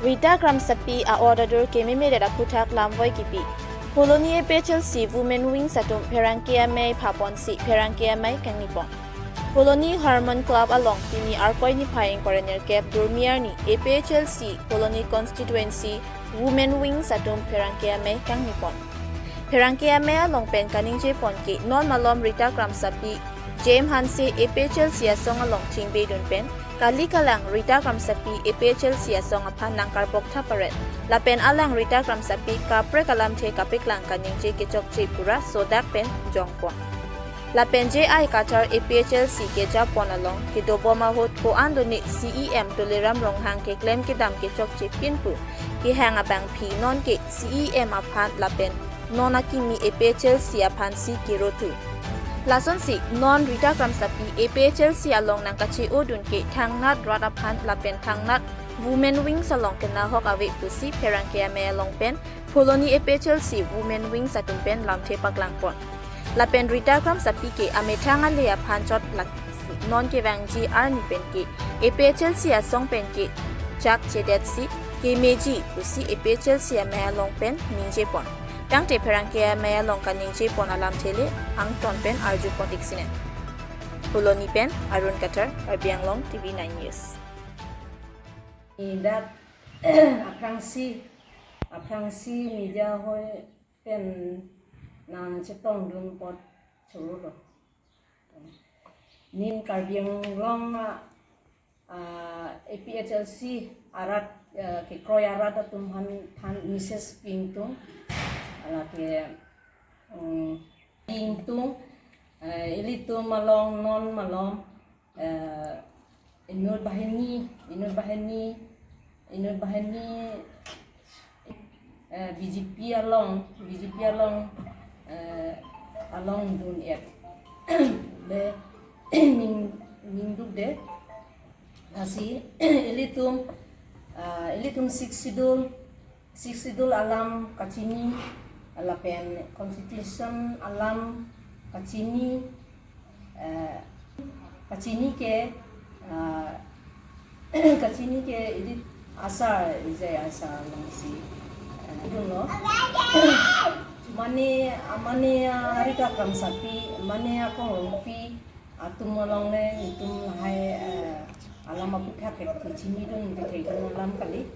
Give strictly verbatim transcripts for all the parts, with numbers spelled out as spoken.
Rita Kramsapi a-order kememeret aphuthak lamvoi kipi. Phuloni A P H L C Women Wings atum pherangke amei phaponsi pherangke amei kangnipon. Phuloni Harmon Club along pini Arkoi niphai ingkoi ra nerkep Durmi arni A P H L C Phuloni Constituency Women Wings atum pherangke amei kangnipon. Pherangke amei along pen kaningjepon ke non malom Rita Kramsapi, Jem Hanse A P H L C asong along chingbedun pen, kali kalang Rita Kramsapi A P H L C asong aphan nangkarpok thaparet. Lapen alang Rita Kramsapi kaprek alamthe kapeklang kaningje kechokche pura sodak pen jongpon. Lapen J I Kathar A P H L C kejapon along kedobom ahut ko-an done C E M Tuliram Ronghang keklem kedam kechokche pinpu kehang abangpi nonke C E M aphan lapen non akimi A P H L C aphansi kerothu. Lasonsi non Rita Kramsapi A P H L C along nangkache-odun ke thangnat rat aphan lapen thangnat Women Wings along kenahok ave pusi pherangke amei along pen Phuloni A P H L C Women Wings atum pen lamthe paklangpon. Lapen Rita Kramsapi ke amethang ale aphan chot laksi non kevangji arni pen ke A P H L C asong pen ke chak chedetsi kemeji pusi A P H L C amei along pen ningjepon. Tangte pherangke amei along kaningjepon alamthe le angton pen arjupon iksinen. Phuloni pen Arun Kathar, Karbi Anglong T V nine News. Idak aphrangsi, aphrangsi media hoi pen nangchetongdun apot chorolo. Nin Karbi Anglong a, a, A P H L C arat, a, kekroi arat atum aphan than message pi ingtung. Lake, mm, pi ingtung, a, ilitum along non malom, eh, inut banghini, inut banghini, inut banghini, eh, B J P along, B J P along, eh, along dun-et le ning, ningdukde. Lasi ilitum, ah, ilitum Sixth Schedule, Sixth Schedule alam kachini, lapen Constitution alam kachini, eh, kachini ke, ah, kachini ke ili asar, ijai asar alongsi, eh, dunlo. Mane, mane, ah, Rita Kramsapi, mane akong Rongpi atum along le, itum lahai, eh, alam aphuthak ke kachinidun kethedun alam kali.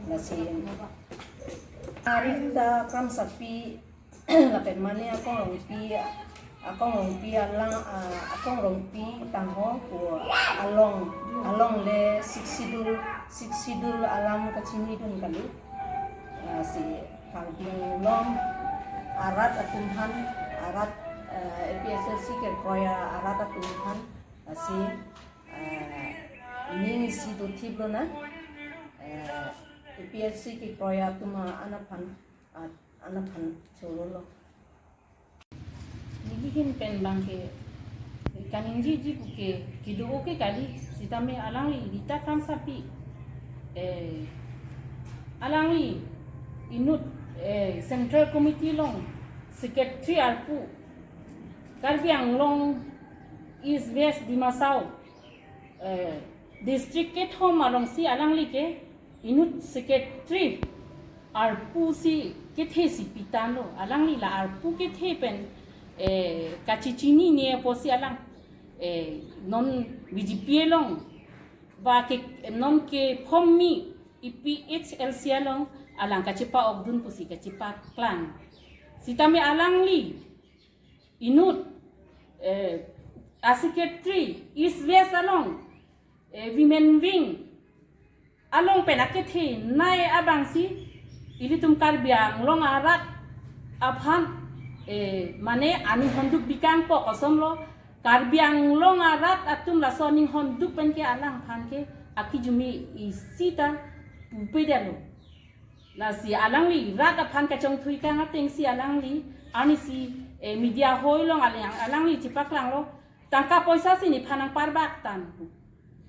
Lasi Rita Kramsapi lapen mane akong Rongpi, akong Rongpi alang, ah, akong Rongpi tangho pu along, along le Sixth Schedule, Sixth Schedule alam kachinidun kali. Lasi Karbi Anglong arat atum aphan, arat, eh, A P H L C kekroi arat atum aphan, lasi, eh, ning isi dothip lonang, eh, A P H L C kekroi atum an aphan, ah, an aphan chorolo. Nelihin pen abangke kaningjiji puke kedo-o ke kali, sitame alangli Rita Kramsapi, eh, alangli inut, eh, Central Committee along Secretary arpu, Karbi Anglong East West Dima Hasao, eh, district kethom alongsi alangli ke inut Secretary arpu si kethe si pitanglo. Alangli la arpu kethe pen, eh, kachechinine apotsi alang, eh, non B J P along ba ke non kephom mi A P H L C along alang kachepa-okdun pusi kachepaklang. Sitame alangli inut, eh, a-Secretary East West along, eh, Women Wing along pen akethenei abangsi ilitum Karbi Anglong arat aphan, eh, mane aning honduk bikangkok kosonlo, Karbi Anglong arat atum laso aning honduk pen ke alangphan ke akijumi isi ta pupedetlo. Lasi alangli rat aphan kachongthuikang atengsi alangli, arnisi, eh, media hoi along alang, alangli chepaklanglo, tangka poisa si nephan nangparbak tang.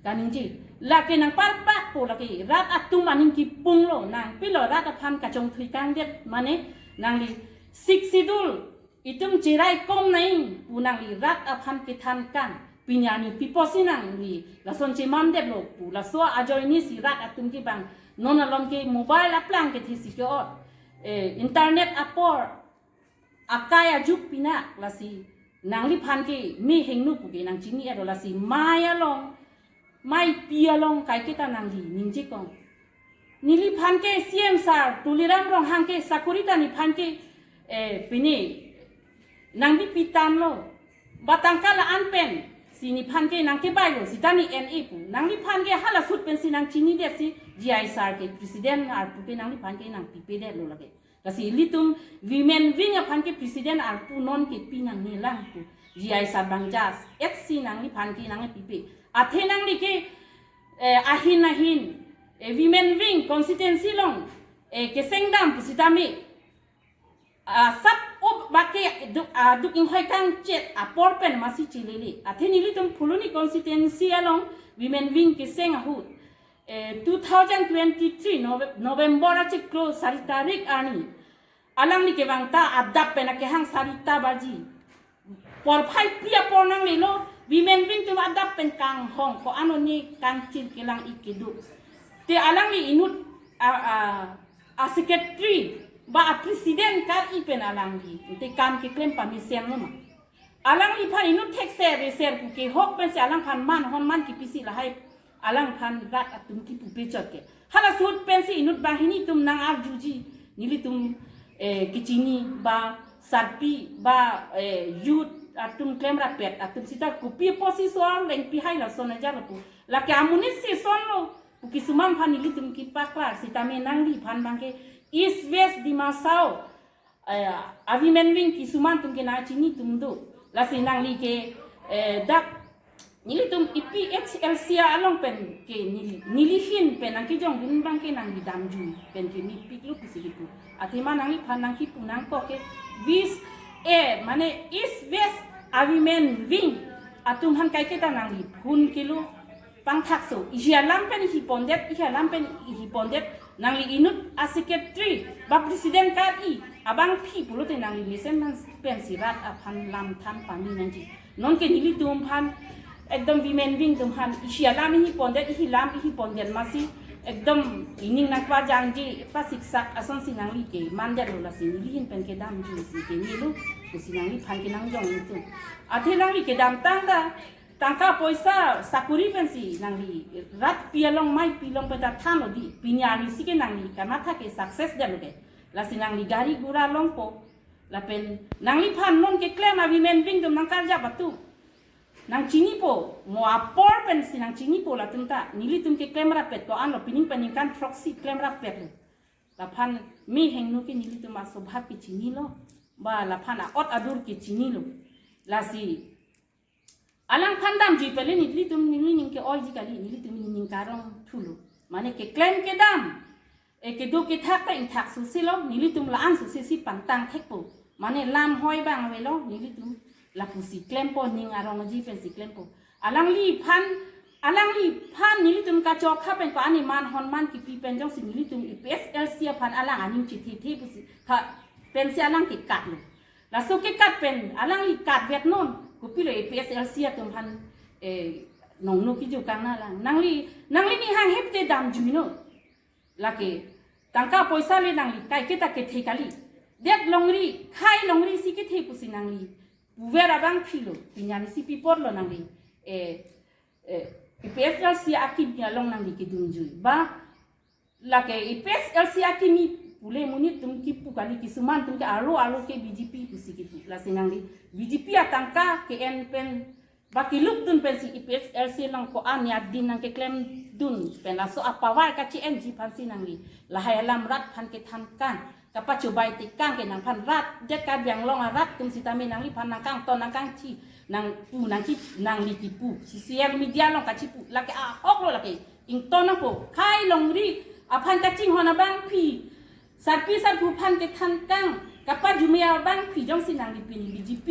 Kaningje, lake nangparbakpo lake rat atum aning kipunglo, nangpilo rat aphan kachongthuikangdet, mane nangli Sixth Schedule itum cherai kom nang pu nangli rat aphan kethankang. Pini arni pi apotsi nangli lason chemandetlo pu, laso ajoine si rat atum ke bang non along ke mobile aplang kethe si ke-ot, eh, internet apor akai ajuk pinak, lasi nangliphan ke me hingno pu ke nangchini-etlo, lasi mei along, mei pi along kaiketa nangli ningjekong. Neliphan ke C M sir Tuliram Ronghang ke sakori ta nephan ke, eh, pine nangbipi tanglo. Ba tangka la-an pensi nephan ke nangkebailo, seta ne en-e pu. Nangliphan ke hala ahut pensi nangchinidet si G I sir ke president arpu ke nangliphan ke nangpipedetlo lake. Lasi ilitum women wing aphan ke president arpu non ke pi nangnelang pu. G I sir bang jas et si nangliphan ke nangpipe. Athe nangli ke, eh, ahin ahin, eh, women wing constituency along, eh, kesengdam pusitame, ah, sap o bake duk, ah, duk inghoi kangchet apor pen masi chelele. Athe nelitum Phuloni constituency along women wing keseng ahut, eh, two thousand twenty-three Nove-, November achiklo sari tarik arni alangli kevang ta adap pen akehang sarita baji, porphai pi apor nanglelo, women wing atum adap pen kanghong ko-an oni kangchir kelang ik kedo. Te alangli inut a, a, a secretary ba a president kar-i pen alangli te kam keklem pamesen lo ma. Alangliphan inut thekser reser pu kehok pensi alangphan man honman kipisi lahai alangphan rat atum kipu pechot ke. Hala ahut pensi inut banghini atum nang-arjuji, nelitum, eh, kechini ba sarpi ba, eh, youth atum klemrap-et atum seta kopi apotsi so-ar lengpi hai lason ajat lo pu. Lake amonit si sonlo pu kisuman aphan nelitum kepaklar sitame nangliphan bang ke East West Dima Hasao, eh, a women wing kisuman atum ke nangchini atum do. Lasi nangli ke, eh, dak nelitum A P H L C along pen ke neli, neli ahin pen nangkejongdun bang ke nangli damjui pen ke mepiklo pusi kipu. Athema nangliphan nangkipu nangkok ke vis, eh, mane East West a women wing atum aphan kaiketa nangli phun kelo pangthakso. Isi alam pen isi pondet, isi alam pen isi pondet, nangli inut a secretary ba president kar-i abangpi pulote nangli mesen man pensi rat aphan lam than pame nangji. Non ke nelitum aphan ekdom women wing atum aphan isi alam isi pondet, isi lam isi pondet masi ekdom ining nangpajangji, pasiksak asonsi nangli kemandetlo, lasi neli ahin pen kedamjui si kemelo pusi nangliphan ke nangjong itum. Athe nangli kedamtang ta tangka poisa sakori pensi nangli rat pi along mei pi along pen ta thanlo di, pini arni si ke nangli kamatha ke success detlo ke. Lasi nangli gari gura longpo, lapen nangliphan non keklem a women wing atum nangkarjap atum nangchinipo, mo apor pensi nangchinipo latum ta, nelitum keklemrap-et ko-anlo, pining pen ningkan throksi klemrap-etlo. Laphan me hingno ke nelitum aswabhav kechinilo, ba laphan a-ot adur kechinilo. Lasi alangphan damjui pele nelitum neli ning ke-oiji kali, nelitum nening karong thulo. Mane keklem kedam, eh, kedo kethak ta ingthak soselo, nelitum la-an sose si pangtang thekpo. Mane lam hoi bang avelo, nelitum lapusi klempo, ning arongji pensi klempo. Alangliphan, alangliphan nelitum kachokha pen ko-an ni man honman kipi pen jongsi nelitum A P H L C aphan alang aning chithe the pusi, ha, pensi alang kekatlo. Laso kekat pen alangli katvet non, kopilo A P H L C atum aphan, eh, nongno kejokang nang lang. Nangli, nangli ning hanghe pute damjuinon. Lake tangka poisa le nangli kaiketa kethe kali. Det longri, khai longri si kethe pusi nangli puver abangpilo, pini arni si pi apotlo nangli, eh, eh, A P H L C akimi along nangli kedunjui. Ba lake A P H L C akimi pule monit atum kipu kali, kisuman atum ke arlo arlo ke B J P pusi kipu. Lasi nangli B J P atangka ke-en pen ba kelukdun pensi A P H L C along ko-an ni adin nangkeklemdun pen laso apower kachi-enji aphansi nangli lahai alam rat aphan kethan kang, kapachobai tekang ke nangphan rat, det Karbi Anglong arat atum sitame nangliphan nangkangton nangkangthi, nangpu nangki, nangli kipu, social media along kachipu, lake ahoklo lake. Ington nangpo, khai longri aphan kachinghon abangpi, sarpi sarpo aphan kethan kang, kapajume abangpi jongsi nangli pini B J P,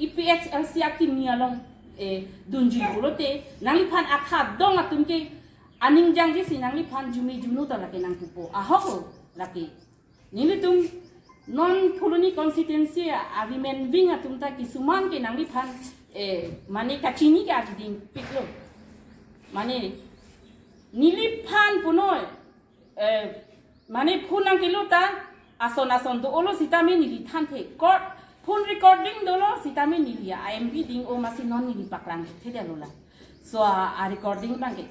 A P H L C akimi along, eh, dunjui pulote, nangliphan akhadong atum ke aning jangji si nangliphan jume juno ta lake nangpupo. Ahoklo lake. Nelitum non Phuloni constituency a women wing atum ta kisuman ke nangliphan, eh, mane kachini ke ariding piklo. Mane neliphan punoi, eh, mane phone nangkelo ta ason ason do-olo sitame neli thanthe. Court phone recording dolo sitame neli a-M B ding-o masi non neli paklang thedetlo la. So a, a recording abang ke